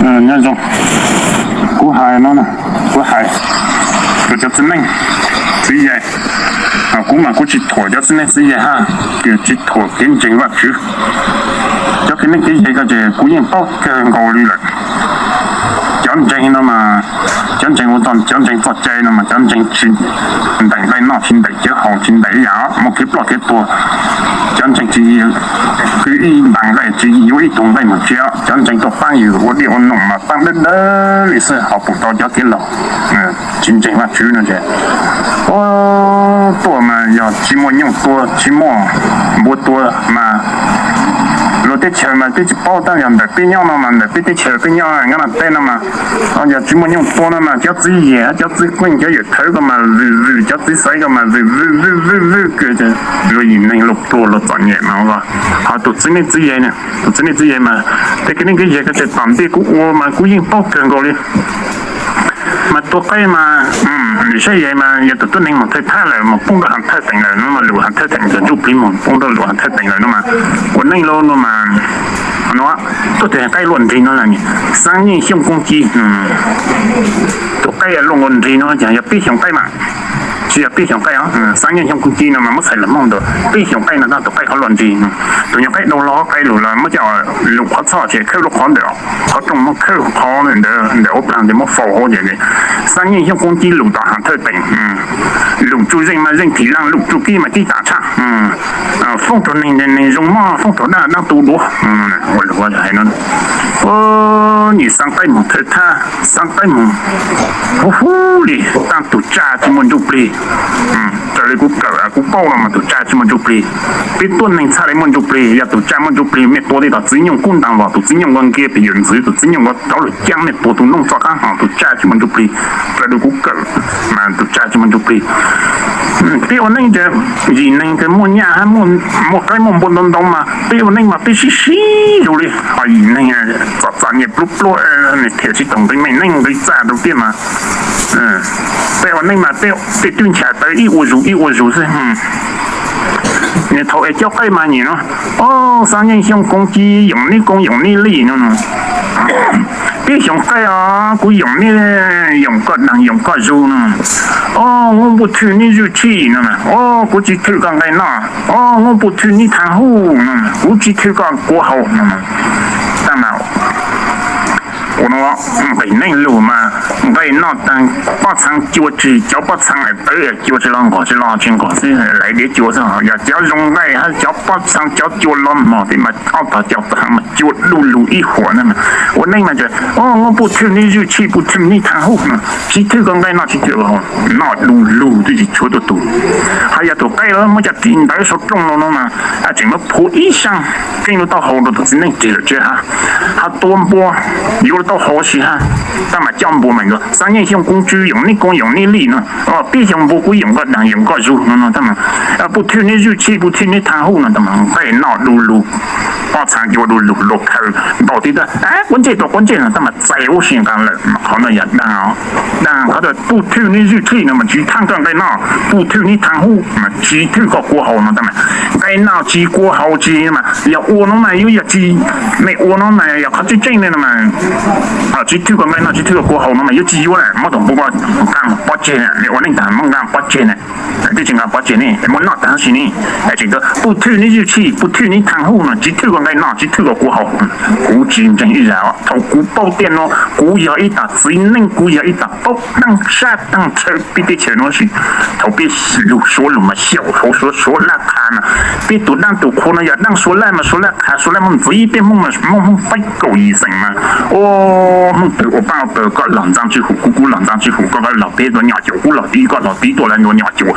Nyob zoo, kuv hais no, kuv hais rau cov txiv neej txiv yaig, kuv mas kuv tsis thuam cov txiv neej txiv yaig hab, kuv tsis thuam kev ntseeg Vajtswv. Cov kev neej kev yaig ko ces kuv yeej paub kawg nkaus li lawm. Cov ntseeg no mas, cov ntseeg ua txog cov ntseeg txoj cai no mas cov ntseeg tsis ntaim nqaij noj, tsis ntaim cawv haus, tsis ntaim ib yam, muaj kev ploj kev tuag. Cov ntseeg tsis kwv ib ntas nqaij, tsis yuav ib tug nqaij mus tsiab. Cov ntseeg tuaj paab yug ua dej ua noom mas paab dawb dawb li xwb, ho pum tau cov kev laug tsis ntseeg Vajtswv no ces tuaj mas yog tsis muaj nyooj tua, tsis muaj npua tua mas luag teb chaws mas peb tsis paub, tab yog ntawm peb nyob no mas ntawm peb teb chaws peb nyob Nyab Laj teb no mas, yog tsis muaj nyooj tua no mas cov txiv yawg, cov txiv qeej, cov yawm thawv ko mas vwm vwm, cov txiv xaiv ko mas vwm vwm vwm vwm vwm kawg, luag yim neeg luag pluag luag txom nyem mas. Ho tus txiv neej txiv yaig, tus txiv neej txiv yaig mas tej kev neej kev yaig ko ces tom ntej kuv ua mas kuv yeej paub kawg nkaus li. Mas tua qaib mas, saib yaig mas yog tus tuab neeg mus thawj thaj lawm, mus poob rau Has Thawj Teem lawm no mas lus Has Thawj Teem ntsuj plig mus poob rau lus Has Thawj Teem lawm no mas, ua neej lauj no mas, no, tuaj tus qaib luaj nrig no lawm, xaab nyeej xyooj koob cib. Tus qaib luaj nkaus nrig no ces yog peb xyoos qaib mas, tsis yog peb xyoos qaib os, xaab nyeej xyooj koob cib no mas muab txhais lus Hmoob ntawd peb xyoos qaib no tab tus qaib qhov luaj nrig no. Tus nyuag qaib dau lug qaib lug los muab coj lug qhov txhoj ces khawb lub qhov ntawm, qhov rooj muab khawb qhov ntawd ntawm ua plag ntawd muab faus hauv ces xaab nyeej xyooj koob cib lus tom Has Thawj Teem. Lus tsuj zeej mas zeej thim laaj, lus tsuj kib mas kib tas tshaj. Foob rau neeg, neeg zoo mog, foob rau dab, dab tu duav. Ua lug hais no, nyuam xaab qaib mus thawj thaj, xaab qaib mus huv huv li, tab tus tsaj tsis muaj ntsuj plig. Raws li kuv kawm kuv paub no mas tus tsaj tsis muaj ntsuj plig. Peb tuab neeg txhaj li muaj ntsuj plig, yog tus tsaj muaj ntsuj plig mej tua tej tog txiv nyooj kub ntaag vog, tus txiv nyooj nkaus nkiag pem yuav ntxwv, tus txiv nyooj nkaus rov lug caab mej puag tus nooj txoj qaab hov, tus tsaj tsis muaj ntsuj plig. Raws li kuv kawm mas tus tsaj tsis muaj ntsuj plig. Peb ua neej ces yim neeg ces muaj nyaj hab muaj qaib muaj npua ntau ntau mas peb ua neej mas peb sib sib zug li. Ho yim neeg txom txom nyem pluag pluag, nws thiam tsis taus nqi mej neej nqi txaj rau peb mas, peb ua neej mas peb twb nchav tawv ib ua zug ib ua zug xwb. Nws thaum es cov qaib mas nyim no, o, xaab nyeej xyooj koob cib, yoom neb koob yoom neb lij no. Peb xyoos qaib os, kuv yoom neb, yoom koj daag yoom koj zug no. O, Hmoob Npuj Thwj neb zwj tshij no. O, kuv tsis thwj koj nqaij noj. O, Hmoob Npuj Thwj neb thaag huj no, kuv tsis thwj koj kua haus no. Tab mas ua no nqis neej lug mas nqaij noj taag pob txhaa cua tseg, cov pob txhaa tawv cua tseg los nqos tseg los tseg nqos xwb, laiv diav cua xwb. Yog cov zoo nqaij hab cov pob txhaa cov cua los mog peb mas ob tog cov txhaa mas cua du lug ib huam na. Ua neej mas ces o, Hmoob Npuj Thwj neb zwj tshij, Npuj Thwj neb thaag huj no, tsis thwj koj nqaij noj, tsis thwj koj noj du lug twb tsis tshuav tuaj tug. Hab yog tus qaib los muab coj ris ntawv sau rooj no no mas tseem muab phua ib saab keeb lub taub hau rau tus txiv neej ris lawm tsev hab, hab tua npua yuav lub taub hau si hab. Tab mas coj npua mas yuav xaab nyeej xyooj koob cib, yoom neb koob yoom neb lij no. Peb xyoos npua kuv yoom koj daag yoom koj zug no no tab mas, Npuj Thwj neb zwj tshij, Npuj Thwj neb thaag huj no tab mas nqaij noj du lug, pob txhaa cua du lug, luag khaws ntaus tib tag quav ntsej tuaj quav ntsej no tab mas txais huv si nqaa lawm. Qhov no yog daag, daag qhov Npuj Thwj neb zwj tshij no mas tsis thwj koj nqaij noj, Npuj Thwj neb thaag huj mas tsis thwj koj kua haus no tab mas nqaij noj tsis kua haus tsis mas yog ua no mas yuav yog tsis, mej ua no mas yog qhov tseeb tseeb le no mas tsis thwj koj nqaij noj tsis thwj koj kua haus no mas yuav tsis yuav lawm, muab tus npua ko nqaa pob tseg, mej ua neej tag muab nqaa pob tseg na. Twb tsis nqaa pob tseg ne, muab noj tag si ne. Tseem tuaj Npuj Thwj neb zwj tshij, Npuj Thwj neb thaag huj no tsis thwj koj nqaij noj tsis thwj koj kua haus. Kuv tsis ntseeg ib zag, thaum kuv paub tiaj no kuv yog ib tag txiv neej, kuv yog ib tag paub taag sab taag chaw peb teb chaws no si. Thaum peb lug Suav lug mas xyaum hauv Suav, Suav Laj Qha no, peb tus dlaab tus qhua no yog dlaab Suav Laj mas Suav Laj Qha, Suav Laj muaj ntxiv peb Hmoob mas Hmoob, Hmoob feej kaum yim xeem mas. O, Hmoob tawg ua paab ua pawg, koj lug Ntxaa Tswj Huv, kuv, kuv lug Ntxaa Tswj Huv, koj lug Peb Tuam Nyom Cuam, kuv lug Tib, koj lug Tib Tuam, lug Nyom Cuam,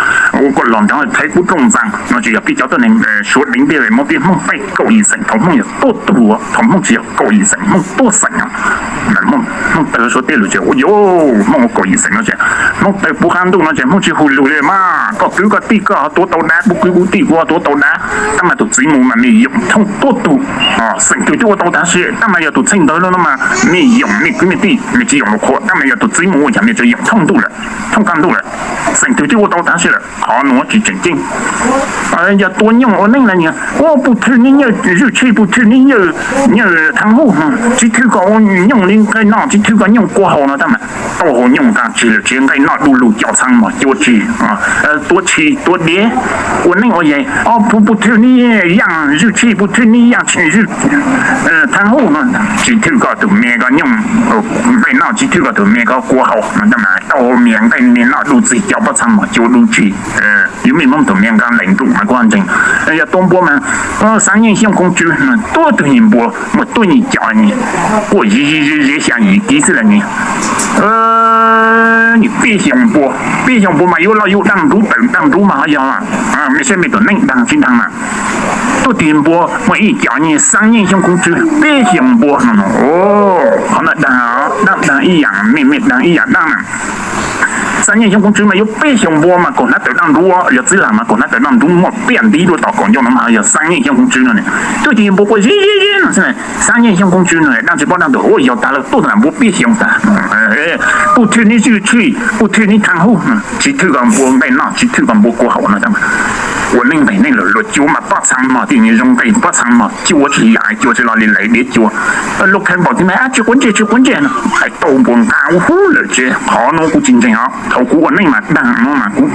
koj lug Nrag Thaiv, kuv Rooj Ntxaa no tsis yog peb cov tuab neeg Suav deev peb, muab peb Hmoob feej kaum yim xeem. Thaum Hmoob yog tuaj tug, thaum Hmoob tsis yog kaum yim xeem, Hmoob tuaj xeem. Hmoob tawg Suav teb lug ces ua yuav Hmoob ua kaum yim xeem no ces Hmoob tawg puv qaab ntuj no ces Hmoob tsis hu lug li mas. Koj kwv koj tij koj ho tuav tau dav, kuv kwv kuv tij kuv ho tuav tau dav. Tab mas tus txiv mus mas mej yoom thooj tuaj tug. Xeem twg twb ua tau tag si, tab mas yog tus txheej ntawd no mas mej yoom mej kwv mej tij, mej tsis yoom lug qhuas. Tab mas yog tus txiv mus ua cas mej tsuas yoom thooj ntuj lawm, thooj qaab ntuj lawm. Xeem twg twb ua tau tag si lawm, qhov nuav tsis tseem ceeb. Yog tua nyooj ua neej na, ua Npuj Thwj neb nyooj zwj tshij, Npuj Thwj neb nyooj, nyooj thaag huj, tsis thwj koj ua nyooj nqaij noj tsis thwj koj nyooj kua haus no tab mas tau haus nyooj nqaj tsis lwm tsev nqaij noj du lug cov txhaa mos cua tsis, tuab tshis tuab diav, ua neej ua yaig, pub thwj neb yaaj zwj tshij, pub thwj neb yaaj zwj thaaj huj no, tsis thwj koj tug me koj nyooj nqaij noj, tsis thwj koj tug me koj kua haus no tab mas tau haus mias nqaij mias noj du txig cov pob txhaa mos cua du tshis. Yuav mej Moob tug me nqaj lees ntuj mas kuv ntseeg. Yog tua npua mas xaab yeej xyooj koob tswb, tuab tug nyuag npua muaj tuab nyuag cov quaj ziv ziv ziv xya yim kiv xwb las ne. Peb xyoos npua, peb xyoos npua mas yuav loj yuav daaj nrub tawm daaj nrub mas ho yog, mej saib mej tus neej daag tsis daag mas. Tuab tug npua muaj ib cov nyuag xaab yeej xyooj koob tswb, peb xyoos npua no, qhov no daag, daag ib yaam, mej mej daag ib yaam daag na. Xaab yeej xyooj koob tswb mas yuav peb xyoos npua mas kaum hnab tawm daaj nrub, yog txwv lam mas kaum hnab tawm daaj nrub muaj piaj nti dua tom kaum ncauj no mas yog xaab yeej xyooj koob tswb no ne. Tuab tug npua quaj ziv ziv ziv no xwb, xaab yeej xyooj koob tswb no, daag tsis paub daag ntug, ua yog tag lawm tuab tug lam npua peb xyoos tag. Pub thwj neb zwj tshij, pub thwj neb thaaj huj, tsis thwj koj npua nqaij noj, tsis thwj koj npua kua haus no. Ua neej nqis neej lug luag cuav mas pob txhaa mog, tij nws zoo nqis pob txhaa mog, cuav tsis yam, cuav tsis los li lawv diav cuav. Luag khaws npaum tij mas tsis quav ntsej tsis quav ntsej no, hais tau npua nqaj ua huv lawm tsev. Qhov no kuv tsis ntseeg os, thaum kuv ua neej mas daag no mas kuv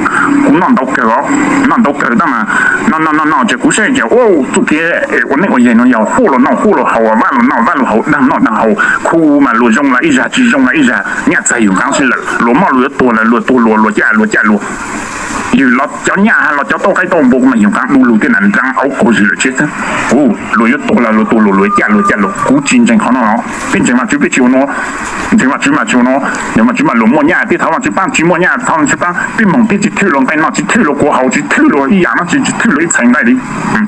noj ntau kawg os, noj ntau kawg tab mas no no no no ces kuv saib ces ua txuj kev ua neej ua yaig no yog huaj los noj huaj los haus, vaj los noj vaj los haus, daag noj daag haus, khu mas luag zoo los ib zag, tsis zoo los ib zag, nyaj txag yug nqaab xwb lawm, luag mob luag yuav tuag los luag tuag luag, luag caj luag caj luag. Yug los cov nyaj los cov tauj qaib tauj npua mas yug nqaab du lug tej na nrab auv qaug zig lawm tsev xwb. Luag yuav tuag los luag tuag luag, luag caj luag caj luag, kuv tsis ntseeg qhov no. Peb ntseeg Vaajtswv peb tsis ua no, ntseeg Vaajtswv mas tsis ua no. Yog Vaajtswv mas luag muaj nyaj peb thov Vaajtswv paab, tsis muaj nyaj thov Vaajtswv paab. Peb moog peb tsis thwj luag nqaij noj, tsis thwj luag kua haus, tsis thwj luag ib yaam no, tsis thwj luag ib txhais nqaij li.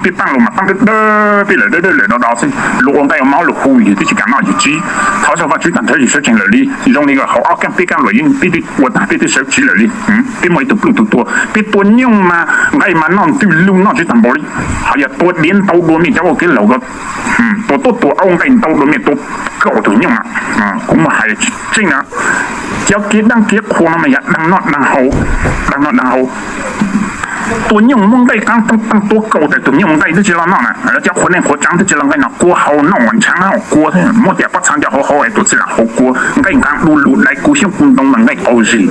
Peb paab luag mas paab dawb dawb, peb lawm dawb dawb lawm do do xwb. Luag ua nqaij ua mov luag hu yug twb tsis kam noj yug tsib. Thov zog Vaajtswv tag nrho yug sawv tsees lawm li. Zoo li hauv ob kaab peb kaab luam yeej peb twb ua tag peb twb sawv tsis lawm li. Peb muaj ib tug pluj tug tuag, peb tua nyooj mas nqaij mas noj ntws lug noj tsis tag npaum li. Ho yog tua diav ntau dua mej cov ua kev laug ko, tua tuab tua aub nqaij ntau dua mej tua kaum tug nyooj na. Kuv muaj hais tseeb na, cov kev daaj kev qhuas no mas yog daag noj daag haus, daag noj daag haus. Tua nyooj muab nqaij qaab taag taag tua kaum tawm tug nyooj nqaij twb tsis los noj na, cov qhuas neej qhuas tsaav twb tsis los nqaij no, kua haus noj ua ntshaav kua, muab cov pob txha cov hauv hauv es tuam txhij lam haus kua, nqaij nqaab du lug dai kuv xyoob kuv ntoo mas nqaij qaug zig.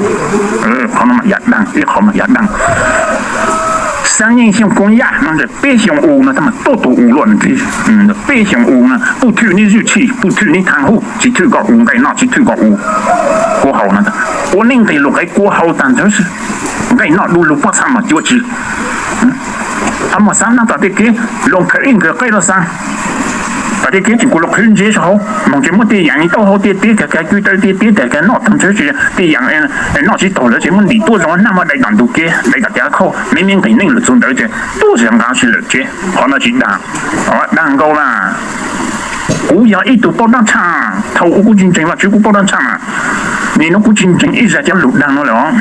Qhov no mas yog daag, ib qhov mas yog daag. Xaab yeej xyooj koob yaj no, peb xyoos u no tab mas tuab tug u luaj ntxhi. Peb xyoos u no, pub thwj neb zwj tshij, pub thwj neb thaaj huj, tsis thwj koj u nqaij noj, tsis thwj koj u kua haus no. Ua neej nqis lug qev kua haus tag nrho xwb, nqaij noj du lug pob txha mas cuav tsis. Ho moog xaav naag tom tej kev luag khaws ib nkawd qeb rua xaav tom tej kev tseem kuas luag qhwv ntsev saum hauv, moog tseem muab tej yaam taub hau tej teb kag kag cw taw tej teb tag kag noj tag nrho tsis, tej yaam noj tsis taug lawm tseem muab ntim tuab zoo naj muab dai tom ntug kev dai tom kev khauj, mej mej nqis neej lug txug ntawd ces tuab zag nqaag si lawm tsev. Qhov no tsis daag, daag nkaus mas. Kuv yog ib tug paub dlaab tshaj, thaum ub kuv tsis ntseeg Vaajtswv kuv paub dlaab tshaj mas, nim no kuv tsis ntseeg ib zag cov lug daag no lawm os.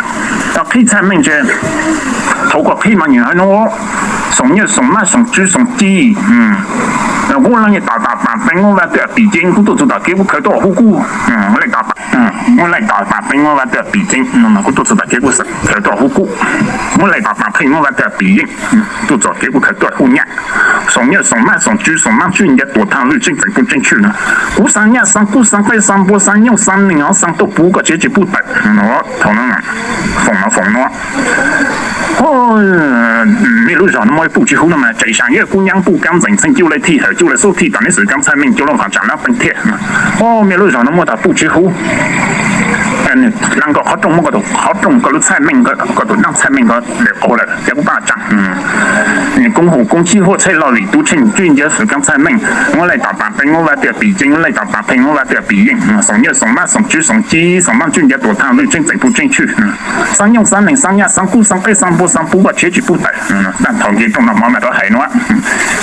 Qhib txhaj meej tse, thaum koj qhib mas nyeem hais no, xoom nyuj xoom mab xoom tswv xoom ci, kuv laj nyuag tom tom tom peev muab vaj twb pim ceeb, kuv tuaj txug tom kev kuv khaws tuaj huv kub, muab laj tom tom peev muab vaj twb pim ceeb no, kuv tuaj txug tom kev kuv khaws tuaj huv kub, muab laj tom tom peev muab vaj twb pim yeej, tuaj txug kev kuv khaws tuaj huv nyaj. Xoom nyuj xoom mab xoom tswv xoom mab tswv ncav tuam thaaj lwj tseej txeem puj tseej tshwj no. Kuv xaa nyaj xaa kub xaa qaij xaa npua xaa nyooj xaa neeg xaa tuaj puv koj tsev tsis puj tawm. Thaum no, foom no foom no. Mej lub zog no muaj puj tsis huv no mas tseem xyaa yawg kub nyaab puj kaab ntxeem txheej cuj laj thij hawm cuj laj xub thij tom neb xwm kaab txhaj meej cuj laj vaam tsaam laab peej thiaj. Mej lub zog no muaj tag puj tsis huv. Laj nkaus qhov rooj muab koj tus qhov rooj koj lub txhaj meej koj tus daaj txhaj meej koj dawm qaug lawm ces kuv paab tsaam. Koob huv koob chib huab txhaj loj vim tub tsheej tswj ncav xwm kaab txhaj meej. Muab laj tom tom peev muab vaj twb pim ceeb, muab laj tom tom peev muab vaj twb pim yeej. Xoom nyuj xoom mab xoom tswv xoom ci xoom mab tswj ncav tuam thaaj lwj tseej txeem puj tseej tshwj. Xaa nyooj xaa neeg xaa nyaj xaa kub xaa qaij xaa npua xaa puv koj tsev tsis puj tawm. Tag nrho nce rooj noj mov mas rov hais no.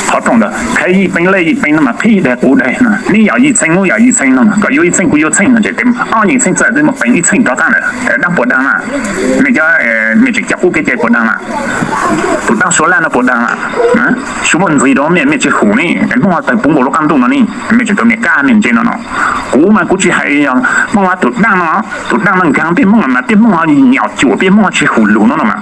Qhov rooj ntawd khaiv yij peev lej yij peev no mas qhib daig quv daig, neb yog yij txheej muab yog yij txheej no, koj yuav ib txheej kuv yuav txheej no ces ob yim txheej txawm twb muaj peev ib txheej rov qab lawm. Daag puas daag na? Mej cov, mej tseem coj qub kev cai puas daag na? Tus daab suav laj no puas daag na? Suav muaj ntxiv rau mej, mej tsis hum ne, Hmoob tawg puv nkaus lub qab ntuj no ne, mej tseem tau niam kab mej ntse no no. Kuv mas kuv tsis hais yog Hmoob tus daab no, tus daab no nkaag peb Hmoob mas peb Hmoob nyom cuam peb Hmoob tsis hum lug no no mas.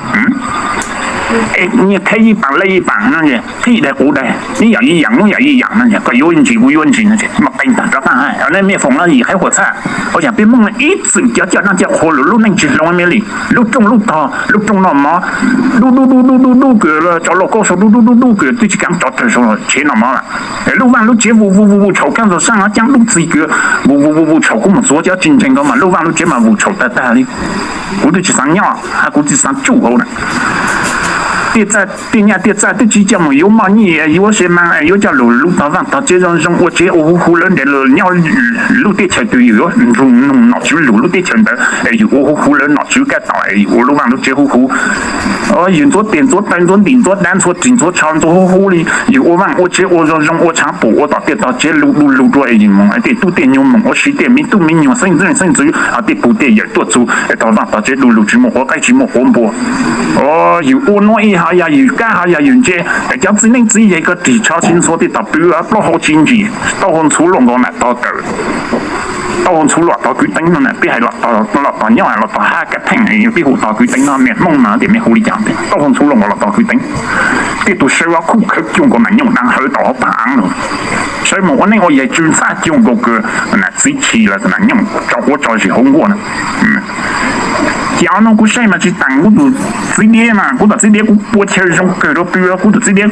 Nyiaj khaib yij paam lej yij paam no es qhib daig quv daig, ib yam ib yam, ub yam ib yam no es koj yuav ntsis kuv yuav ntsis no es mas qee tag rov qab hais nej mej foom no yim qhib huam txhaj. Ua cas peb Hmoob ib txwm cov coj dlaab coj qhua lug lub neej tsis hloov me li, lub rooj lub tog, lub rooj noj mov, dub dub dub dub dub dub kws cov lauj kaub sau dub dub dub dub kws twb tsis kaav tsov rog sau tshev noj mov lawm. Lub vaaj lub tsev vus vus vus vus tshauv, kaab zog saab caab dub txig kws vus vus vus vus tshauv, kuv moog txuav cov tsis ntseeg ko mas lub vaaj lub tsev mas vus tshauv tag tag li. Kuv twb tsis xaav nyob hab kuv tsis xaav tsuj hauv na. Tej nyaj tej txaj twb tsis coj moog yuav moj nyij yuav se maa yuav coj lug lug tog vaaj tog tsev zoo zoo ua tsev ua huv huv lawv ntes lug nyob lub teb chaws twg yug yuav nrug noog nom tswv lug lub teb chaws ntawd, yug ua huv huv lawv nom tswv kab tom yug ua lub vaaj lub tsev huv huv. Yug ntxuav teg ntxuav taw ntxuav ntim ntxuav dav ntxhua ris ntxhua tsho ntxhua huv huv li, yug ua vaaj ua tsev ua zoo zoo ua tshaav pum ua tom tej tog tsev lug du lug rua yug moog tej tub tej nyuag moog ua si tej me tub me nyuag xeeb ntxwv xeeb ntxwv tej pug tej yawm tuaj txug tog vaaj tog tsev du lug tsis muaj quav qaib tsis muaj quav npua. Yug ua nuav ib hov yog yug kab hov yog yug ntse, cov txiv neej txiv yaig ko ris tsho tsis ntxhua tej tog pw plaub hau tsis ntsim, taub hau ntxhuv luaj nkaus na tog kawm, taub hau ntxhuv luaj tog kwv teeb no na peb hais los tog nyob los tog hab kab theej peb hu tog kwv teeb no mej Hmoob no tias mej hu li cas, taub hau ntxhuv luaj nkaus los tog kwv teeb. Tej tug saw khuj khawv cuag nkaus na nyooj dlaab hawv tom hauv paag aav lug, saw moog ua neej ua yaig tsw ntxhab cuag nkaus kws txiv chim los nyooj tso quav tso zis hauv nkuaj na. Ces ob nub kuv saib mas tsis taam kuv tus txiv diab mas kuv tus txiv diab kuv pua chaw zoo kawg rua pw, kuv tus txiv diab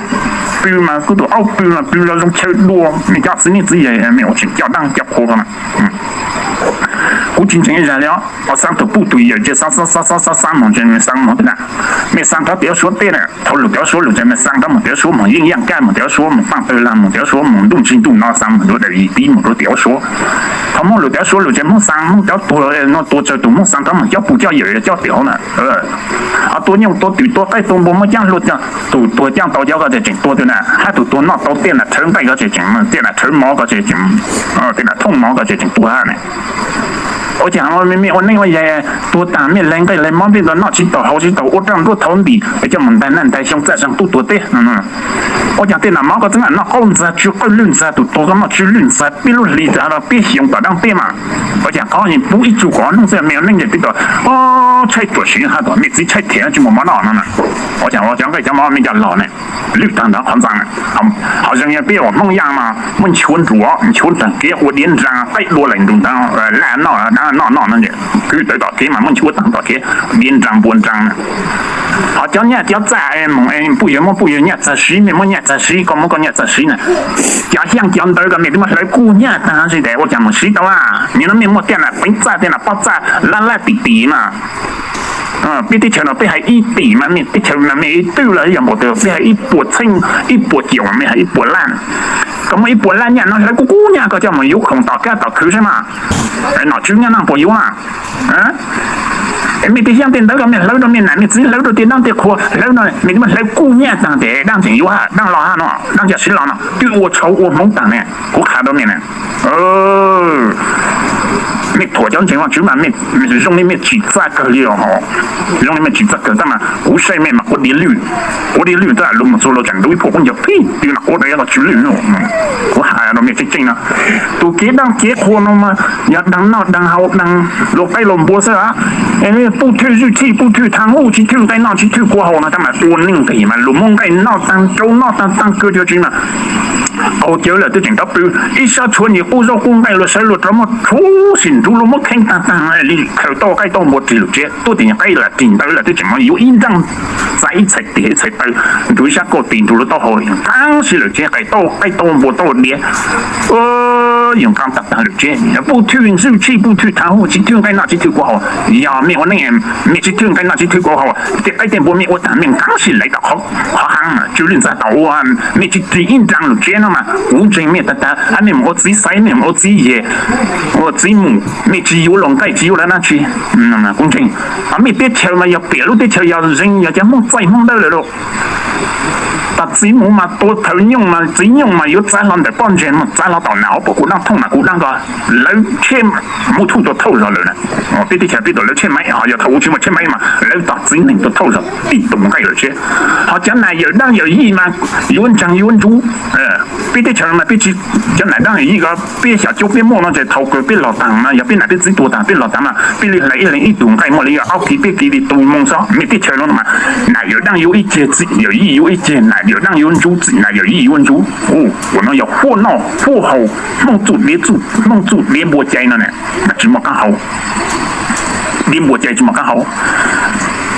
pw mas kuv tus aub pw mas pw zoo chaw dua, mej cov txiv neej txiv yaig mej ua tseem coj dlaab coj qhua na. Kuv tsis ntseeg ib zag li os, xaa tug puj tug yawm tsev xaa xaa xaa xaa moog tsev mej xaa moog tej na, mej xaa rov tej ua suav tej na, thaum lug tej ua suav lug tsev mej xaa rov moog tej ua suav moog yeej yaaj kaj moog tej ua suav moog paaj tawg lag moog tej ua suav moog ntuj ntsig ntuj no xaa moog rua dawm yim tib moog rua tej ua suav. Thaum Hmoob lug tej ua suav lug tsev Hmoob xaa Hmoob cov tuag no tuag tsawg tug Hmoob xaa rov moog coj puj coj yawm coj tej hauv na. Ho tua nyooj tua twm tua qaib tua npua muab caab hlua, tug tuag caaj tau cov ko tseem tuag twg na, hab tug tuag noj tau tej na rhawv nqaij ko tseem tej na rhawv mov ko tseem tej na thooj mov ko tseem tuag hab na. Ua cas mej ua neej ua yaig tuag taag mej laig nqaij laig mov peb noj tsis taus haus tsis taus ua raj nruab thauv ntim coj moog ntaag naj ntaag xyoo txaj xyoo tub tuag teb. Ua cas tej nam mov ko txeeb noj qaub ntxag tsw qawj lwj ntxag, tug tuag ko noj tsw lwj ntxag peb lub hli txag peb xyoo tom dlaab teb mas. Ua cas qhov pub ib tsug kom hnub xwb mej ua neej yaig peb tau tshaib ruam siv hab tau mej txiv tshaib them tsis muaj mov noj no na. Ua cas cov nqaij cov mov mej coj los ne, lwj taag ntawd qhov ntxaa. Ho zoo yog peb ua Hmoob yaaj mas muab nchuav nruam nchuav nraag kev ua diav nraag qaib dua lawm nrug nraag laj noj dlaab noj noj no, kwv tawv tom kev mas muab nchuav taag tom kev, diav nraag npua nraag na. Ho cov nyaj cov txag moog puj yawg muab puj yawg nyaj txag siv, mej muab nyaj txag siv, koj muab koj nyaj txag siv na. Cov xyaaj cov ntawv ko mej twb muab hlawv kuj nyaj taag si tes ua cas moog siv tau a? Nyob no mej muaj tej na peev txaj tej na pob txaj laj laj tim tim mas. Peb teb chaws no peb hais ib tim mas mej teb chaws no mej ib twj los yog npaum twg peb hais ib puas txheej ib puas caum mej hais ib puas laj. Koj muaj ib puas laj nyaj no hlawv kuj kuj nyaj koj coj moog yuav khoom tom kab tom khwv saib mas. Nom tswv nyaj noj puas yuav mas. Mej tej xyaaj tej ntawv ko mej hlawv rua mej nam mej txiv hlawv rua tej dlaab tej qhua hlawv no mej twb muab hlawv kuj nyaj taag tes dlaab tseem yuav dlaab los hab no dlaab coj siv los no twb ua tshauv ua hmoov taag ne. Kuv qha rua mej na, mej thuam cov ntseeg Vaajtswv mas zoo li mej tsim txaj kawg li os. Zoo li mej tsim txaj kawg tab mas kuv saib mej mas quav diav lwj, quav diav lwj tab lug moog txug lug tseem ntuv ib phuam quab ncaug phij twb no quav rua ib qho tsw lwj. Kuv has rua mej tseeb tseeb no, tus kev dlaab kev qhua no mas yog dlaag noj dlaag haus dlaag luas qaib luas npua xwb. Puj thwj zwj txhij puj thwj thaag huj tsis thwj nqaij noj tsis thwj kua haus no tab mas ua neej nqis mas lug muab nqaij noj taag rau noj taag taag kawg cov tsi mas qaug cawv lawm twb tseem rov pw. Ib sab tshuav nyuas qub zaub qub nqaij luas sawv luas rov muab rhuv sim nrug luas muab kheej taag taag li khaws tau qaij tau npua rig lug tsev tuaj tim qaij lam rig ntawd lawm twb tseem muab yuav ib nraag txav ib txhais tes ib txhais taw nrug ib sab kauj tis nrug luas taub hau taag si lawm tsev qaij tau qaij tau npua tau diav. Yog nqaa taag taag lawm tsev puj thwj zwj txhij puj thwj thaag huj tsis thwj nqaij noj tsis thwj kua haus. Yog mej ua neej mej tsis thwj nqaij noj tsis thwj kua haus tej qaib tej npua mej ua taag mej nqaa si lawm tom qhov haav tsw lwj ntxag tom ua mej tsis rig ib nraag lug tsev no mas kuv ntseeg mej taag taag hab mej moog ua txiv xaiv mej moog ua txiv yawg ua txiv mus mej tsis yuav luas nqaij tsis yuav lawv dlaab tsi. Kuv ntseeg mej teb chaws mas yog piam lub teb chaws yog zeeg yog cov Hmoob txaij Hmoob dawb lawm lauj. Txiv mus mas tua thawv nyooj mas txiv nyooj mas yuav txav hlo ntawm pob ntseg mus txav hlo tom nas ob puas kuv dab thooj mas kuv dab ko lawv tsheb mus thuj tua thauj zog lawm na. Peb teb chaws peb tau lawv tsheb maib ho yog thaum ub tsis muaj tsheb maib mas lawv tos txiv neej tua thauj zog tib tus nqaij lawm thiab. Ho cov nas yawm dab yawm yij mas yuav ntseeg yuav ntsub. Peb teb chaws mas peb tsis, cov nas dab yawm yij ko peb xyom cuab peb muaj no ces thaum kawg peb los taag mas yog peb nam peb txiv tuag taag peb los taag mas peb li hlais ib leeg ib tug nqaij muaj li yog ob kiv peb kiv li tus moo xwb. Mej teb chaws no mas nam yawm dab yuav ib ceg, txiv yawm yij yuav ib ceg, nam yawm dab yuav ntsub, txiv nam yawm yij yuav ntsub. Ua no yog huaj noj huaj haus, Hmoob txuj diav, Hmoob txuj diav npua cai no na, tsis muaj qaab hau. Diav npua cai tsis muaj qaab hau.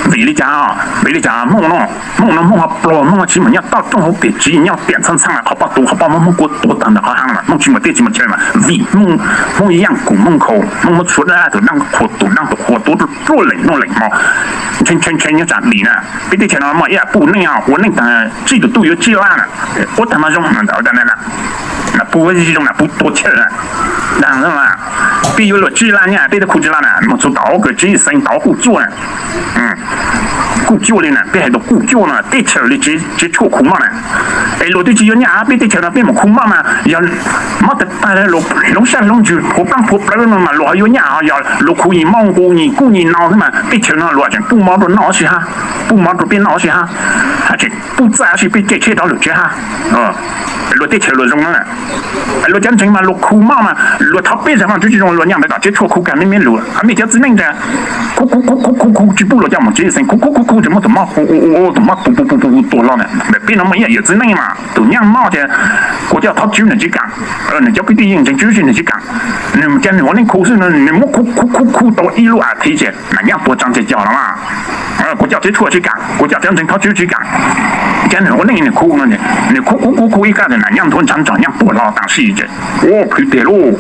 Vim li cas? Vim li cas Hmoob no, Hmoob no Hmoob ho pluag, Hmoob tsis muaj nyob toj roob hauv pes tsis nyob tiam ntxhab ntxhab qhov pob tw qhov pob muab Hmoob kuab tuag taag ntawm qhov hab mas Hmoob tsis muaj teb tsis muaj chaw mas vim Hmoob, Hmoob yaaj kuv Hmoob nkhaus, Hmoob muab tshuav dab tus dab qhuas tus dab tus qhuas tuav ruaj leem hnub leem hmo. Ntshai ntshai ntshai nyob tsam dim na. Peb teb chaws no muaj ib yam puj neej ua neej taag tsib tus tub yuav tsib lab na, ua taag mas zoo na, puj zoo na puj tua chaw na. Dag peb yuav luag tsib lab nyaj peb tub khu tsib lab na, moog txug tom kws tsib xeev tom kuj cuaj na. Kuj cuaj li na, peb hais tau kuj cuaj no teb chaws li tsev tshuaj khu maj na. Es luag twb tsis yuav nyaj peb teb chaws no peb mus khu maj mas yog mob tag tag luag hloov sab hloov ntsws phuav plaab phuav plawv no mas luag ho yuav nyaj ho yog luag khu nyis mob nqus nyis kuj nyis no xwb mas teb chaws no luag tseem pub mob rau noj sib hab, pub mob rau peb noj sib hab, tseem pub txaj sib peb caij tsheb rov lug tsev hab. Luag teb chaws luag zoo na. Luag cov ntseeg mas luag khu maj mas luag thov peb zag mas tub tsis zoo luag nyaj ntawd tom tsev tshuaj khu kag mej mej lug. Mej cov txiv neej ntag, khu khu khu khu khu tsis pub luag coj mus tsev xeev, khu khu khu khu tseem muab tus mob hu ua tus mob pu pu pu pu tuag hlo na. Ntawm peb no muaj ib yam yawm txiv neej mas tus nyaj mob ces kuv coj thov tswv nwg tsis kaam, nwg cov kwv tij yeej ntseeg tswv tsis nwg tsis kaam. Nwg cov nwg ua neej khu xwb, nwg muab khu khu khu khu tau ib lub as thiv ces nam nyaj tuag tsaag ces cog los mas kuv coj tsev tshuaj tsis kaam, kuv coj cov ntseeg thov tswv tsis kaam. Cov nwg ua neej nwg khu no, nwg khu khu khu khu ib kab nam nyaj ntuav ntshav ntsog nyaj tuag hlo taag si ces ua khwv teg lauj.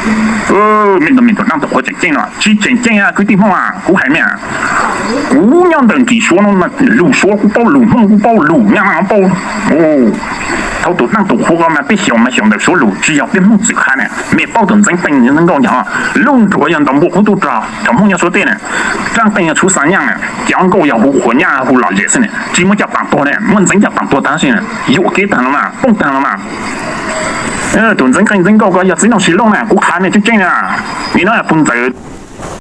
Mej ntug mej tus dab tus qhuas tseem ceeb no tsis tseem ceeb kwv tij Hmoob a, kuv hais mej, kuv nyob ntawm nkim Suav no mas lug Suav kuv paub lug, Hmoob kuv paub lug, nyaj paub. Thaum tus dab tus qhuas ko mas peb xyaum mas xyaum ntawm Suav lug tsis yog peb Hmoob txwm qha na. Mej paub tus Ntxeev Qeej Ntxeev Nkauj nyob, lub nruas yog ntaus npua qub tub rog thaum Hmoob nyob Suav teb na. Ntxeev Qeej yog txhuv xa nyaj na, cov nkauj yog hu qhuas nyaj hu lom zem xwb na, tsis muaj coj paam tuag na, muaj Ntxeev coj paam tuag taag xwb na, yuam kev taag los mas poob taag los mas. Tus Ntxeev Qeej Ntxeev Nkauj ko yog txiv Nooj Sis Looj na, kuv qha mej tseeb tseeb na, vim no puag ntxawm